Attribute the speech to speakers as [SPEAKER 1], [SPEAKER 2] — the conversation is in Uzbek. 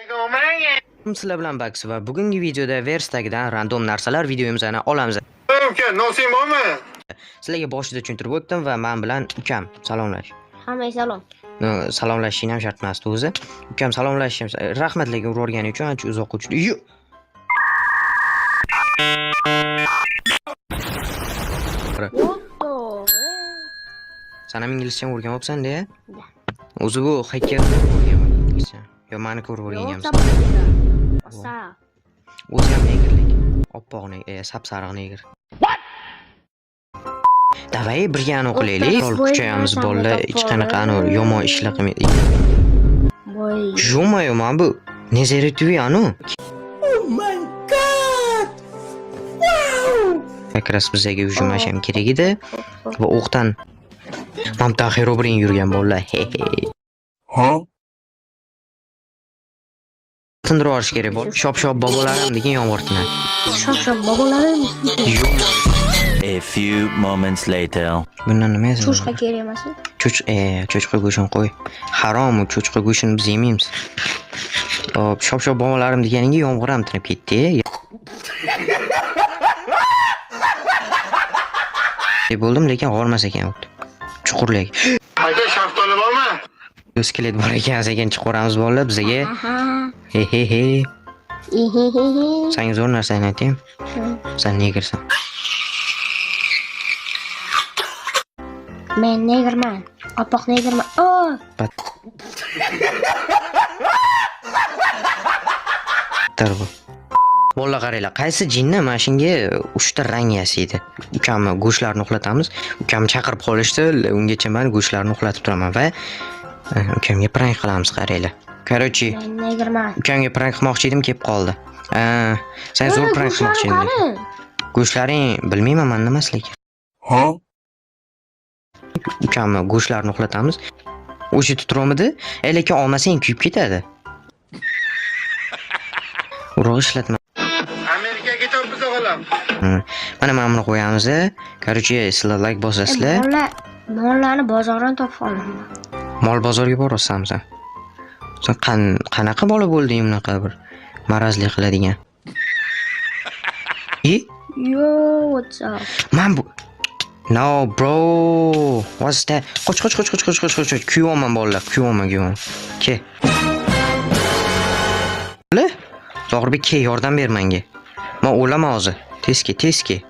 [SPEAKER 1] Sizlar bilan Bax va bugungi videoda verstagidan random narsalar videomizni olamiz.
[SPEAKER 2] Uka, nosing bormi?
[SPEAKER 1] Sizlarga boshida tushuntirib o'tdim va men bilan ukam salomlash.
[SPEAKER 3] Hammaga salom.
[SPEAKER 1] No, salomlashishing ham shart emasdi o'zi. Ukam salomlashishim, rahmat lekin urib uchun ancha uzoq uchdi. Yo!
[SPEAKER 3] What?
[SPEAKER 1] San ham inglizcha o'rganibsan-da?
[SPEAKER 3] Da.
[SPEAKER 1] O'zi bu hacker o'rganman inglizcha. Yo, mani ko'rib o'rganganmisan.
[SPEAKER 3] What's up?
[SPEAKER 1] O'zi ham negr lekin. Oppoq sap-sariq negr. Давай birga anu qilaylik.
[SPEAKER 3] O'rta
[SPEAKER 1] Rol kuchayamiz
[SPEAKER 3] bo'y
[SPEAKER 1] bolalar,
[SPEAKER 3] narsani
[SPEAKER 1] hech qanaqa anu
[SPEAKER 3] topib
[SPEAKER 1] yomon ishlar qilmaydi.
[SPEAKER 3] Boy.
[SPEAKER 1] Ё-моё, mana bu Nezerituvi anu. Как раз bizga ujumash ham kerak edi va o'qdan mana bu Herobrine yurgan bolalar. He he. Tindirib yuborish kerak bor. Shop-shop bobolarim degan yomg'ir tinadi.
[SPEAKER 3] Shop shop bobolarim.
[SPEAKER 1] Ё-моё.
[SPEAKER 4] A few moments later.
[SPEAKER 1] Bundan nima yasaydi?
[SPEAKER 3] Cho'chqa kerak emasmi?
[SPEAKER 1] Cho'chqa go'shtini qo'y. Harom u cho'chqa go'shtini biz yemaymiz. Hop, shop-shop bobolarim deganingga yomg'ir ham tinib ketdi. Bo'ldim, lekin g'ormas ekan. Chuqurlik.
[SPEAKER 2] Aka, shaftoli bormi?
[SPEAKER 1] Skelet bor ekan, sekin chiqaramiz bolalar bizaga.
[SPEAKER 3] Aha.
[SPEAKER 1] He he he.
[SPEAKER 3] Ihihihi.
[SPEAKER 1] Senga zo'r narsani aytaymi? Sen negrsan.
[SPEAKER 3] Men negrman. Oppoq negrman. Oh!
[SPEAKER 1] Battar bu. Bolalar qaranglar, qaysi jinni mana shunga uchta rang yasaydi. Ukamni go'shtlarni uxlatamiz. Ukamni chaqirib qolishdi, ungacha men go'shtlarni uxlatib turaman va ukamga prank qilamiz, qaranglar. Короче,
[SPEAKER 3] Men negrman.
[SPEAKER 1] ukamga prank qilmoqchi edim, kelib qoldi. Sen zo'r prank qilmoqchi
[SPEAKER 3] Go'shtlarim
[SPEAKER 1] eding.
[SPEAKER 3] qani?
[SPEAKER 1] Go'shtlaring bilmayman man nimasi lekin. Ukamni go'shtlarni uxlatamiz. O'sha tutromidi, lekin olmasang kuyib ketadi. Urug' ishlatma.
[SPEAKER 2] Amerikaga ketyapmiz o'g'lim.
[SPEAKER 1] Mana mana buni qo'yamiz. Короче, sizlar like bosasizlar.
[SPEAKER 3] Mollar, mollarni bozordan topib olaman.
[SPEAKER 1] Mol bozorga boryapsanmi sen? Sen qanaqa bola bo'lding bunaqa bir marazli qiladigan? I
[SPEAKER 3] Yo, what's up?
[SPEAKER 1] Man bu. No, bro. What's that? Qoch, qoch, qoch, qoch, qoch, qoch, qoch, qoch. Kuyovman bolalar, kuyovman, kuyovman. Ke. Le? Zohirbek, ke, yordam ber menga. Men o'laman hozir. Tez ke, tez ke.